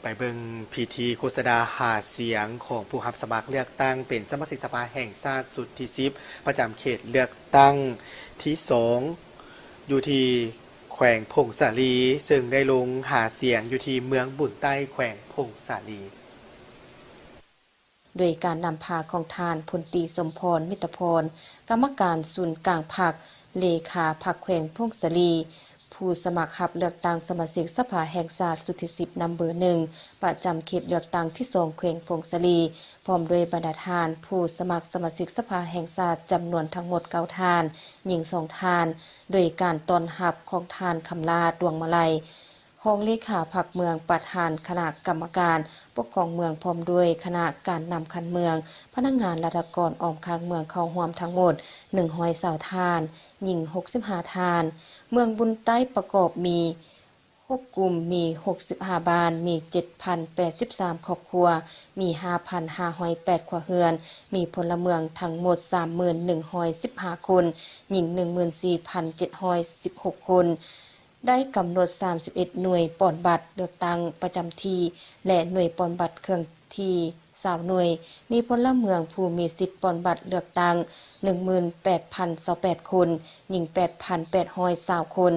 ໄປເບິ່ງພິທີໂຄສະນາຫາສຽງຂອງຜູ້ຮັບສະໝັກເລືອກຕັ້ງເປັນສະມາຊິກສະພາແຫ່ງຊາດຊຸດທີສິບ ປະຈຳເຂດເລືອກຕັ້ງທີສອງ ຢູ່ທີ່ແຂວງຜົ້ງສາລີ ເຊິ່ງໄດ້ລົງຫາສຽງຢູ່ທີ່ເມືອງບຸນໃຕ້ ແຂວງຜົ້ງສາລີ. ໂດຍການນຳພາຂອງທ່ານ ພົນຕີ ສົມພອນ ມິດຕະພອນ ກຳມະການສູນກາງພັກ, ເລຂາພັກແຂວງຜົ້ງສາລີ, ຜູ້ສະໝັກຮັບເລືອກຕັ້ງສະມາຊິກສະພາແຫ່ງຊາດຊຸດທີສິບ ນຳເບີໜຶ່ງ ປະຈຳເຂດເລືອກຕັ້ງທີສອງ ແຂວງຜົ້ງສາລີ, ພ້ອມດ້ວຍບັນດາທ່ານຜູ້ສະໝັກສະມາຊິກສະພາແຫ່ງຊາດຈຳນວນທັງໝົດເກົ້າທ່ານ, ຍິງສອງທ່ານ, ໂດຍການຕ້ອນຮັບຂອງທ່ານ ຄຳຫຼ້າ ດວງມາໄລ ຮອງເລຂາພັກເມືອງ, ປະທານຄະນະກຳມະການປົກຄອງເມືອງ ພ້ອມດ້ວຍຄະນະການນຳຂັ້ນເມືອງ, ພະນັກງານລັດຖະກອນອ້ອມຂ້າງເມືອງເຂົ້າຮ່ວມທັງໝົດໜຶ່ງຮ້ອຍຊາວທ່ານ, ຍິງຫົກສິບຫ້າທ່ານ. ເມືອງບຸນໃຕ້ປະກອບມີຫົກກຸ່ມ, ມີຫົກສິບຫ້າບ້ານ, ມີເຈັດພັນແປດສິບສາມຄອບຄົວ, ມີຫ້າພັນຫ້າຮ້ອຍແປດຄົວເຮືອນ, ມີພົນລະເມືອງທັງໝົດສາມໝື່ນໜຶ່ງຮ້ອຍສິບຫ້າຄົນ, ຍິງໜຶ່ງໝື່ນສີ່ພັນເຈັດຮ້ອຍສິບຫົກຄົນ. ໄດ້ກຳນົດສາມສິບເອັດໜ່ວຍປ່ອນບັດເລືອກຕັ້ງປະຈຳທີ່ ແລະ ໜ່ວຍປ່ອນບັດເຄື່ອນທີ່ຊາວໜ່ວຍ, ມີພົນລະເມືອງຜູ້ມີສິດປ່ອນບັດເລືອກຕັ້ງໜຶ່ງໝື່ນແປດພັນຊາວແປດຄົນ, ຍິງແປດພັນແປດຮ້ອຍຊາວຄົນ.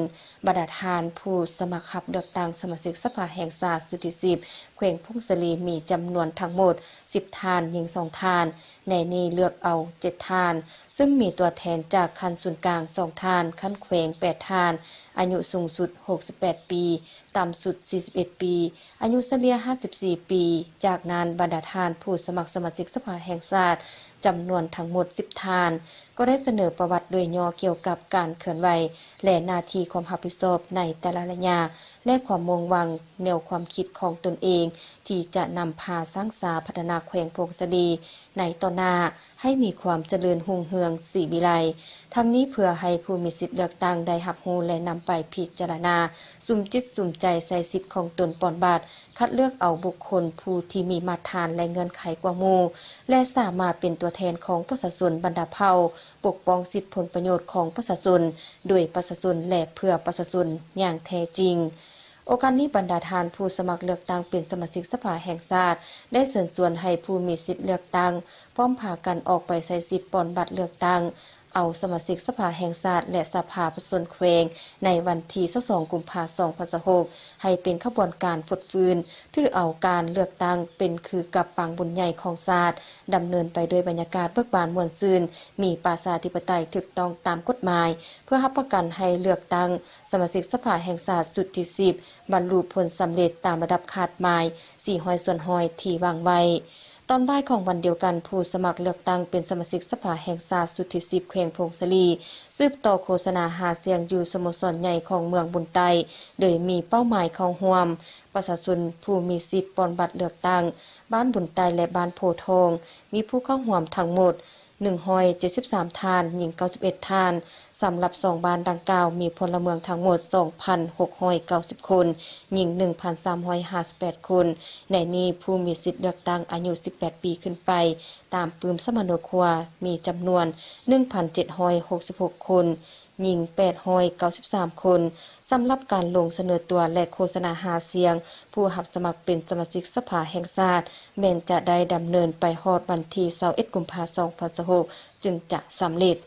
ບັນດາທ່ານຜູ້ສະໝັກຮັບເລືອກຕັ້ງສະມາຊິກສະພາແຫ່ງຊາດຊຸດທີສິບ ແຂວງຜົ້ງສາລີ ມີຈຳນວນທັງໝົດສິບທ່ານ, ຍິງສອງທ່ານ. ໃນນີ້ເລືອກເອົາເຈັດທ່ານ, ເຊິ່ງມີຕົວແທນຈາກຂັ້ນສູນກາງສອງທ່ານ, ຂັ້ນແຂວງແປດທ່ານ, ອາຍຸສູງສຸດຫົກສິບແປດປີ, ຕ່ຳສຸດສີ່ສິບເອັດປີ, ອາຍຸສະເລ່ຍຫ້າສິບສີ່ປີ. ຈາກນັ້ນ, ບັນດາທ່ານຜູ້ສະໝັກສະມາຊິກສະພາແຫ່ງຊາດຈຳນວນທັງໝົດສິບທ່ານ ກໍໄດ້ສະເໜີປະຫວັດໂດຍຫຍໍ້ກ່ຽວກັບການເຄື່ອນໄຫວ ແລະ ໜ້າທີ່ຄວາມຮັບຜິດຊອບໃນແຕ່ລະໄລຍະ ແລະ ຄວາມມຸ່ງຫວັງແນວຄວາມຄິດຂອງຕົນເອງ ທີ່ຈະນຳພາສ້າງສາພັດທະນາແຂວງຜົ້ງສາລີໃນຕໍ່ໜ້າ ໃຫ້ມີຄວາມຈະເລີນຮຸ່ງເຮືອງສີວິໄລ. ທັງນີ້ເພື່ອໃຫ້ຜູ້ມີສິດເລືອກຕັ້ງໄດ້ຮັບຮູ້ ແລະ ນຳໄປພິຈາລະນາ ສຸມຈິດສຸມໃຈໃຊ້ສິດຂອງຕົນປ່ອນບັດ, ຄັດເລືອກເອົາບຸກຄົນຜູ້ທີ່ມີມາດຖານ ແລະ ເງື່ອນໄຂກວ່າໝູ່ ແລະ ສາມາດເປັນຕົວແທນຂອງປະຊາຊົນບັນດາເຜົ່າ, ປົກປ້ອງສິດຜົນປະໂຫຍດຂອງປະຊາຊົນ, ໂດຍປະຊາຊົນ ແລະ ເພື່ອປະຊາຊົນຢ່າງແທ້ຈິງ. ໂອກາດນີ້, ບັນດາທ່ານຜູ້ສະໝັກເລືອກຕັ້ງເປັນສະມາຊິກສະພາແຫ່ງຊາດ ໄດ້ເຊີນຊວນໃຫ້ຜູ້ມີສິດເລືອກຕັ້ງ ພ້ອມພາກັນອອກໄປໃຊ້ສິດປ່ອນບັດເລືອກຕັ້ງ ເອົາສະມາຊິກສະພາແຫ່ງຊາດ ແລະ ສະພາປະຊາຊົນແຂວງ ໃນວັນທີຊາວສອງ ກຸມພາ ສອງພັນຊາວຫົກ ໃຫ້ເປັນຂະບວນການຟົດຟື້ນ, ຖືເອົາການເລືອກຕັ້ງເປັນຄືກັບປາງບຸນໃຫຍ່ຂອງຊາດ, ດຳເນີນໄປດ້ວຍບັນຍາກາດເບີກບານມ່ວນຊື່ນ, ມີປະຊາທິປະໄຕຖືກຕ້ອງຕາມກົດໝາຍ, ເພື່ອຮັບປະກັນໃຫ້ເລືອກຕັ້ງສະມາຊິກສະພາແຫ່ງຊາດຊຸດທີສິບ ບັນລຸຜົນສຳເລັດຕາມລະດັບຄາດໝາຍສີ່ຮ້ອຍສ່ວນຮ້ອຍທີ່ວາງໄວ້. ຕອນບ່າຍຂອງວັນດຽວກັນ, ຜູ້ສະໝັກເລືອກຕັ້ງເປັນສະມາຊິກສະພາແຫ່ງຊາດຊຸດທີສິບ ແຂວງຜົ້ງສາລີ ສືບຕໍ່ໂຄສະນາຫາສຽງຢູ່ສະໂມສອນໃຫຍ່ຂອງເມືອງບຸນໃຕ້, ໂດຍມີເປົ້າໝາຍເຂົ້າຮ່ວມປະຊາຊົນຜູ້ມີສິດປ່ອນບັດເລືອກຕັ້ງ ບ້ານບຸນໃຕ້ ແລະ ບ້ານໂພທອງ, ມີຜູ້ເຂົ້າຮ່ວມທັງໝົດ ໜຶ່ງຮ້ອຍເຈັດສິບສາມທ່ານ, ຍິງເກົ້າສິບເອັດທ່ານ. ສຳລັບສອງບ້ານດັ່ງກ່າວ ມີພົນລະເມືອງທັງໝົດສອງພັນຫົກຮ້ອຍເກົ້າສິບຄົນ, ຍິງໜຶ່ງພັນສາມຮ້ອຍຫ້າສິບແປດຄົນ. ໃນນີ້ ຜູ້ມີສິດເລືອກຕັ້ງອາຍຸສິບແປດປີຂຶ້ນໄປ ຕາມປຶ້ມສຳມະໂນຄົວ ມີຈຳນວນໜຶ່ງພັນເຈັດຮ້ອຍຫົກສິບຫົກຄົນ, ຍິງແປດຮ້ອຍເກົ້າສິບສາມຄົນ. ສຳລັບການລົງສະເໜີຕົວ ແລະ ໂຄສະນາຫາສຽງຜູ້ຮັບສະໝັກເປັນສະມາຊິກສະພາແຫ່ງຊາດ ແມ່ນຈະໄດ້ດຳເນີນໄປຮອດວັນທີຊາວເອັດ ກຸມພາ ສອງພັນຊາວຫົກ ຈຶ່ງຈະສຳເລັດ.